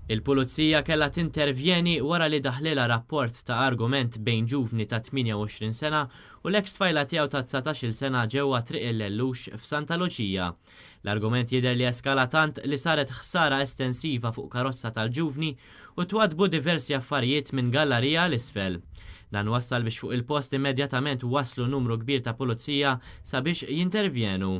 Il-Pulizija kellha tintervjeni wara li daħlilha rapport ta' argument bejn ġuvni ta' 28 sena u l-eks tfajla tiegħu ta' 19-il sena ġewwa Triq il-Lellux f'Santa Luċija. L-argument jidher li eskala tant li saret ħsara estensiva fuq karozza tal-ġuvni u twaddbu diversi affarijiet minn gallarija 'l isfel. Dan wassal biex fuq il-post immedjatament waslu numru kbir ta' pulizija sabiex jintervjenu.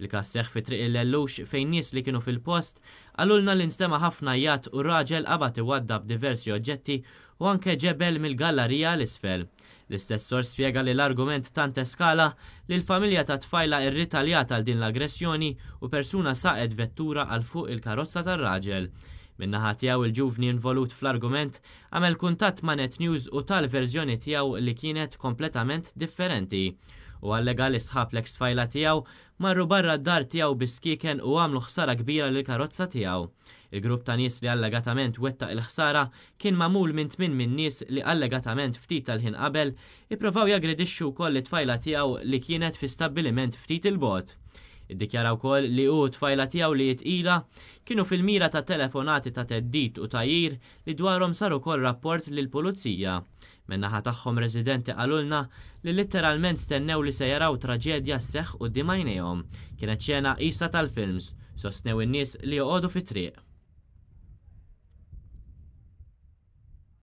Il-każ seħħ fi Triq il-Lellux fejn nies li kienu fil-post qalulna li nstema' ħafna għajjat u raġel qabad iwaddab diversi oġġetti u anke ġebel mill-gallarija 'l isfel. L-istess sors spjega li l-argument tant eskala li l-familja tat-tfajla rritaljat għal din l-aggressjoni u persuna saqet vettura għal fuq il-karozza tar-raġel. Min-naħa tiegħu il-ġuvni involut fl-argument għamel kuntatt ma' Net News u ta l-verżjoni tiegħu li kienet kompletament differenti. Hu allega li sħab l-eks tfajla tiegħu marru barra d-dar tiegħu bi skieken u għamlu ħsara kbira lill-karozza tiegħu. Il-grupp ta' nies li allegatament wettaq il-ħsara kien magħmul minn tminn min-nies li allegatament ftit tal-ħin qabel ipprovaw jaggredixxu wkoll lit-tfajla tiegħu li kienet fi stabbiliment ftit 'il bogħod. Iddikjara wkoll li hu u t-tfajla tiegħu li hi tqila kienu fil-mira ta' telefonati ta' theddid u tgħajjir li dwarhom sar ukoll rapport lill-Pulizija. Min-naħa tagħhom residenti qalulna li litteralment stennew li se jaraw traġedja sseħħ quddiem għajnejhom. Kienet xena qisha tal-films, sostnew in-nies li joqogħdu fit-triq.